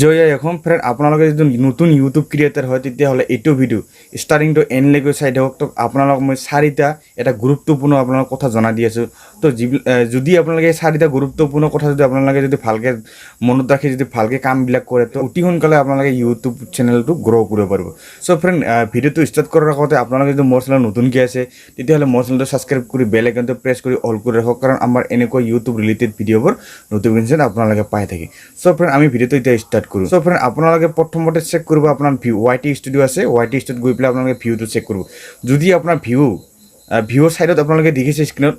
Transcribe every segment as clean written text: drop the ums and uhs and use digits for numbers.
জয় আই Assam. Friend, আপোনালোকে যদি নতুন ইউটিউব ক্ৰিয়েটাৰ হয়, তেতিয়াহ'লে এইটো ভিডিঅ' ষ্টাৰ্টিং টু এণ্ডলৈকে চাই থাকক। তো আপোনালোকক মই চাৰিটা এটা গুৰুত্বপূৰ্ণ আপোনালোক কথা জনাই দি আছোঁ। তো যি যদি আপোনালোকে এই চাৰিটা গুৰুত্বপূৰ্ণ কথা যদি আপোনালোকে যদি ভালকৈ মনত ৰাখি যদি ভালকৈ কামবিলাক কৰে, তো অতি সোনকালে আপোনালোকে ইউটিউব চেনেলটো গ্ৰ' কৰিব পাৰিব। চ' ফ্ৰেণ্ড, ভিডিঅ'টো ষ্টাৰ্ট কৰাৰ আগতে আপোনালোকে যদি মোৰ চেনেল নতুনকৈ আছে, তেতিয়াহ'লে মোৰ চেনেলটো ছাবস্ক্ৰাইব কৰি বেল আইকনটো প্ৰেছ কৰি অল কৰি ৰাখক, কাৰণ আমাৰ এনেকুৱা ইউটিউব ৰিলেটেড ভিডিঅ'বোৰ নটিফিকেশ্যন আপোনালোকে পাই থাকে। চ' ফ্ৰেণ্ড, আমি ভিডিঅ'টো এতিয়া ষ্টাৰ্ট কৰোঁ। চ' ফ্ৰেণ্ড, আপোনালোকে প্ৰথমতে চেক কৰিব, আপোনাৰ ভিউ ৱাই টি ষ্টুডিঅ' আছে। ৱাই টি ষ্টুডিঅ'ত গৈ পেলাই আপোনালোকে ভিউটো চেক কৰিব। যদি আপোনাৰ ভিউৰ ছাইডত আপোনালোকে দেখিছে স্ক্ৰীণত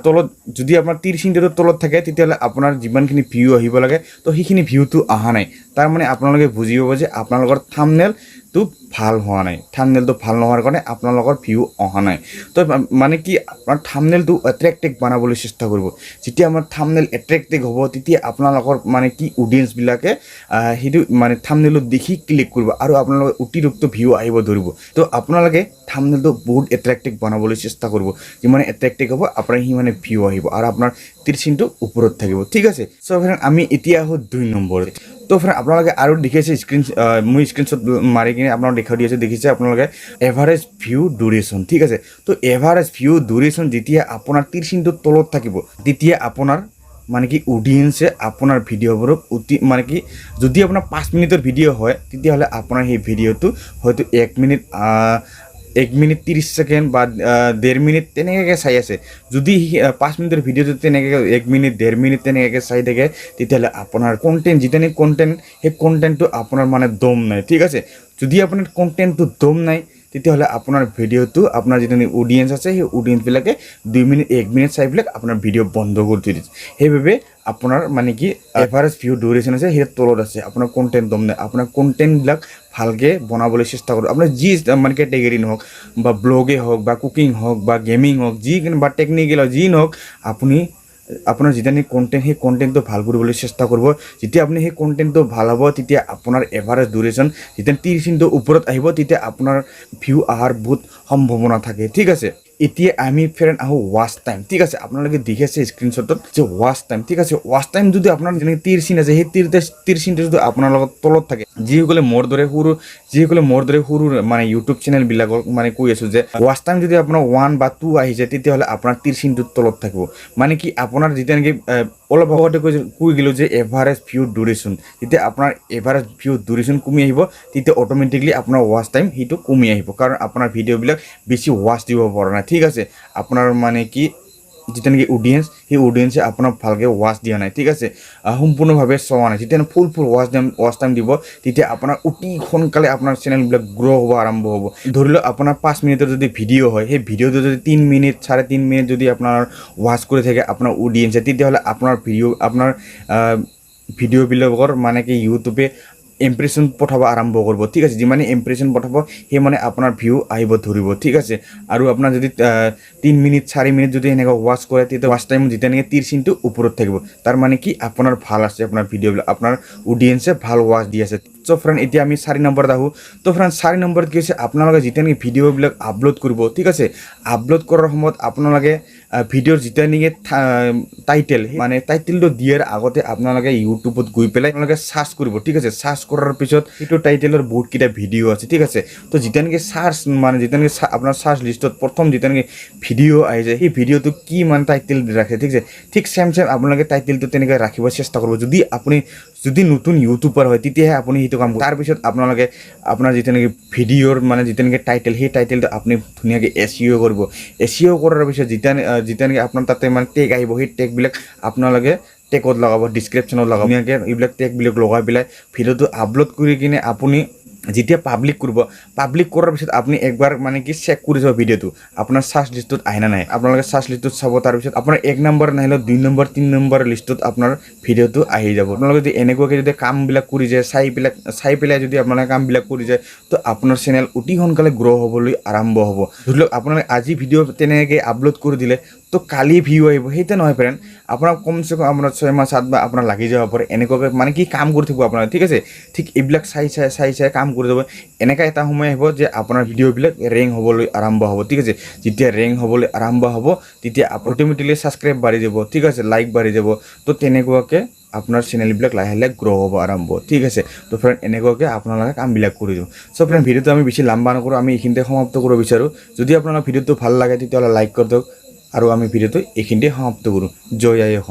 তলত যদি আপোনাৰ তীৰ চিহ্নটো তলত থাকে, তেতিয়াহ'লে আপোনাৰ যিমানখিনি ভিউ আহিব লাগে, তো সেইখিনি ভিউটো অহা নাই। তাৰমানে আপোনালোকে বুজি পাব যে আপোনালোকৰ থামনেলটো ভাল হোৱা নাই। থামনেলটো ভাল নোহোৱাৰ কাৰণে আপোনালোকৰ ভিউ অহা নাই। তো মানে কি, আপোনাৰ থামনেলটো এট্ৰেক্টিভ বনাবলৈ চেষ্টা কৰিব। যেতিয়া আমাৰ থামনেল এট্ৰেক্টিভ হ'ব, তেতিয়া আপোনালোকৰ মানে কি অডিয়েঞ্চবিলাকে সেইটো মানে থামনেলত দেখি ক্লিক কৰিব আৰু আপোনালোকৰ অতিৰিক্ত ভিউ আহিব ধৰিব। তো আপোনালোকে থামনেলটো বহুত এট্ৰেক্টিভ বনাবলৈ চেষ্টা কৰিব। যিমানে এট্ৰেক্টিভ হ'ব, আপোনাৰ সিমানে ভিউ আহিব আৰু আপোনাৰ তীৰ চিনটো ওপৰত থাকিব, ঠিক আছে? চ' ফ্ৰেণ্ড, আমি এতিয়া আহোঁ 2 নম্বৰত। তো ফ্ৰেণ্ড, আপোনালোকে আৰু দেখিছে স্ক্ৰীণ, মই স্ক্ৰীনশ্বট মাৰি কিনে আপোনালোক দেখুৱাই দি আছোঁ। দেখিছে আপোনালোকে এভাৰেজ ভিউ ডিউৰেশ্যন, ঠিক আছে? তো এভাৰেজ ভিউ ডিউৰেশ্যন যেতিয়া আপোনাৰ তীৰ চিনটোৰ তলত থাকিব, তেতিয়া আপোনাৰ মানে কি অডিয়েঞ্চে আপোনাৰ ভিডিঅ'বোৰক অতি মানে কি যদি আপোনাৰ 5 মিনিটৰ ভিডিঅ' হয়, তেতিয়াহ'লে আপোনাৰ সেই ভিডিঅ'টো হয়তো 1 মিনিট, 1 মিনিট 30 ছেকেণ্ড বা 1.5 মিনিট তেনেকুৱাকৈ চাই আছে। যদি 5 মিনিটৰ ভিডিঅ'টো তেনেকৈ 1 মিনিট, 1.5 মিনিট তেনেকুৱাকৈ চাই থাকে, তেতিয়াহ'লে আপোনাৰ কণ্টেণ্ট, যিটো কণ্টেণ্ট, সেই কণ্টেণ্টটো আপোনাৰ মানে দম নাই, ঠিক আছে? যদি আপোনাৰ কণ্টেণ্টটো দম নাই, তেতিয়াহ'লে আপোনাৰ ভিডিঅ'টো আপোনাৰ যিটো অডিয়েঞ্চ আছে, সেই অডিয়েঞ্চবিলাকে 2 মিনিট, 1 মিনিট চাই পেলাই আপোনাৰ ভিডিঅ' বন্ধ কৰি থৈ দিছে। সেইবাবে আপোনাৰ মানে কি এভাৰেজ ভিউ ডিউৰেশ্যন আছে, সেই তলত আছে। আপোনাৰ কণ্টেণ্ট দম নাই। আপোনাৰ কণ্টেণ্টবিলাক ভালকৈ বনাবলৈ চেষ্টা কৰক। আপোনাৰ যি মানে কেটেগৰী নহওক, বা ব্লগেই হওক বা কুকিং হওক বা গেমিং হওক, যি বা টেকনিকেল হওক, যি নহওক, আপুনি আপোনাৰ যেতিয়া নেকি কণ্টেণ্ট, সেই কণ্টেণ্টটো ভাল কৰিবলৈ চেষ্টা কৰিব। যেতিয়া আপুনি সেই কণ্টেণ্টটো ভাল হ'ব, তেতিয়া আপোনাৰ এভাৰেজ ডিউৰেশ্যন যেতিয়া তীৰ চিনটোৰ ওপৰত আহিব, তেতিয়া আপোনাৰ ভিউ অহাৰ বহুত সম্ভাৱনা থাকে, ঠিক আছে? এতিয়া আমি ফ্ৰেণ্ড আহোঁ ৱাচ টাইম, ঠিক আছে? আপোনালোকে দেখিছে স্ক্ৰীনশ্বটত যে ৱাচ টাইম, ঠিক আছে? ৱাচ টাইম যদি আপোনাৰ যেনেকৈ তীৰ চিন আছে, সেই তীৰ চিনটো যদি আপোনাৰ লগত তলত থাকে, যিসকলে মোৰ দৰে সৰু মানে ইউটিউব চেনেলবিলাকক মানে কৈ আছোঁ যে ৱাচ টাইম যদি আপোনাৰ 1 বা 2 আহিছে, তেতিয়াহ'লে আপোনাৰ তীৰ চিনটোৰ তলত থাকিব। মানে কি আপোনাৰ যেতিয়া নেকি অলপ আগতে কৈ গ'লোঁ যে এভাৰেজ ভিউ ডিউৰেশ্যন, যেতিয়া আপোনাৰ এভাৰেজ ভিউ ডিউৰেশ্যন কমি আহিব, তেতিয়া অট'মেটিকলি আপোনাৰ ৱাচ টাইম সেইটো কমি আহিব, কাৰণ আপোনাৰ ভিডিঅ'বিলাক বেছি ৱাচ দিব পৰা নাই, ঠিক আছে? আপোনাৰ মানে কি যেতিয়া নেকি অডিয়েঞ্চ, সেই অডিয়েঞ্চে আপোনাক ভালকৈ ৱাচ দিয়া নাই, ঠিক আছে? সম্পূৰ্ণভাৱে চোৱা নাই। যেতিয়া ফুল ৱাচ টাইম দিব, তেতিয়া আপোনাৰ অতি সোনকালে আপোনাৰ চেনেলবিলাক গ্ৰ' হ'ব আৰম্ভ হ'ব। ধৰি লওক আপোনাৰ 5 মিনিটৰ যদি ভিডিঅ' হয়, সেই ভিডিঅ'টো যদি 3 মিনিট, 3.5 মিনিট যদি আপোনাৰ ৱাচ কৰি থাকে আপোনাৰ অডিয়েঞ্চে, তেতিয়াহ'লে আপোনাৰ ভিডিঅ'বিলাকৰ মানে কি ইউটিউবে ইমপ্ৰেশ্যন পঠাব আৰম্ভ কৰিব, ঠিক আছে? যিমানে ইমপ্ৰেশ্যন পঠাব, সেই মানে আপোনাৰ ভিউ আহিব ধৰিব, ঠিক আছে? আৰু আপোনাৰ যদি 3 মিনিট, 4 মিনিট যদি সেনেকুৱা ৱাচ কৰে, তেতিয়া ৱাচ টাইম যেতিয়া নেকি তীৰ চিনটো ওপৰত থাকিব, তাৰ মানে কি আপোনাৰ ভাল আছে আপোনাৰ ভিডিঅ'বিলাক, আপোনাৰ অডিয়েঞ্চে ভাল ৱাচ দি আছে। চ' ফ্ৰেণ্ড, এতিয়া আমি 4 নম্বৰত আহোঁ। তো ফ্ৰেণ্ড, 4 নম্বৰত কি হৈছে, আপোনালোকে যেতিয়া নেকি ভিডিঅ'বিলাক আপলোড কৰিব, ঠিক আছে, আপলোড কৰাৰ সময়ত আপোনালোকে ভিডিঅ'ৰ যেতিয়া নেকি টাইটেল, মানে টাইটেলটো দিয়াৰ আগতে আপোনালোকে ইউটিউবত গৈ পেলাই আপোনালোকে চাৰ্চ কৰিব, ঠিক আছে? চাৰ্চ কৰাৰ পিছত সেইটো টাইটেলৰ বহুতকেইটা ভিডিঅ' আছে, ঠিক আছে? তো যেতিয়া নেকি চাৰ্চ মানে যেতিয়া নেকি আপোনাৰ চাৰ্চ লিষ্টত প্ৰথম যেতিয়া নেকি ভিডিঅ' আহি যায়, সেই ভিডিঅ'টো কি মানে টাইটেল ৰাখে, ঠিক আছে, ঠিক ছেম ছেম আপোনালোকে টাইটেলটো তেনেকৈ ৰাখিব চেষ্টা কৰিব। যদি আপুনি যদি নতুন ইউটিউবাৰ হয়, তেতিয়াহে আপুনি সেইটো কাম কৰিব। তাৰপিছত আপোনালোকে আপোনাৰ যেতিয়া নেকি ভিডিঅ'ৰ মানে যেতিয়া নেকি টাইটেল, সেই টাইটেলটো আপুনি ধুনীয়াকৈ এছ ই অ' কৰিব। এছ ই অ' কৰাৰ পিছত যেতিয়া নেকি আপোনাৰ তাতে মানে টেগ আহিব, সেই টেগবিলাক আপোনালোকে টেগত লগাব, ডিছক্ৰিপশ্যনত লগাব। ধুনীয়াকৈ এইবিলাক টেগবিলাক লগাই পেলাই ভিডিঅ'টো আপলোড কৰি কিনে আপুনি যেতিয়া পাব্লিক কৰিব, পাব্লিক কৰাৰ পিছত আপুনি একবাৰ মানে কি চেক কৰি চাব ভিডিঅ'টো আপোনাৰ চাৰ্চ লিষ্টত আহে নে নাই। আপোনালোকে চাৰ্চ লিষ্টত চাব, তাৰপিছত আপোনাৰ 1 নম্বৰ নাহিলেও 2 নম্বৰ, 3 নম্বৰ লিষ্টত আপোনাৰ ভিডিঅ'টো আহি যাব। আপোনালোকে যদি এনেকুৱাকৈ যদি কামবিলাক কৰি যায়, চাই পেলাই যদি আপোনালোকে কামবিলাক কৰি যায়, তো আপোনাৰ চেনেল অতি সোনকালে গ্ৰ' হ'বলৈ আৰম্ভ হ'ব। ধৰি লওক আপোনালোকে আজি ভিডিঅ' তেনেকৈ আপলোড কৰি দিলে, তো কালি ভিউ আহিব, সেইটো নহয় ফ্ৰেণ্ড। আপোনাৰ কমচে কম আপোনাৰ 6 মাহ, 7 মাহ আপোনাৰ লাগি যাব পাৰে। এনেকুৱাকৈ মানে কি কাম কৰি থাকিব আপোনাৰ, ঠিক আছে? ঠিক এইবিলাক চাই চাই চাই চাই কাম কৰি যাব। এনেকুৱা এটা সময় আহিব যে আপোনাৰ ভিডিঅ'বিলাক ৰেংক হ'বলৈ আৰম্ভ হ'ব, ঠিক আছে? যেতিয়া ৰেংক হ'বলৈ আৰম্ভ হ'ব, তেতিয়া অট'মেটিকলি ছাবস্ক্ৰাইব বাঢ়ি যাব, ঠিক আছে, লাইক বাঢ়ি যাব। তো তেনেকুৱাকৈ আপোনাৰ চেনেলবিলাক লাহে লাহে গ্ৰ' হ'ব আৰম্ভ, ঠিক আছে? তো ফ্ৰেণ্ড, এনেকুৱাকৈ আপোনালোকে কামবিলাক কৰি দিব। চ' ফ্ৰেণ্ড, ভিডিঅ'টো আমি বেছি লাম্বা নকৰোঁ, আমি এইখিনিতে সমাপ্ত কৰিব বিচাৰোঁ। যদি আপোনালোকৰ ভিডিঅ'টো ভাল লাগে, তেতিয়াহ'লে লাইক কৰি দিয়ক আৰু আমি ভিডিঅ'টো এইখিনিতে সমাপ্ত কৰোঁ। জয় আই অসম।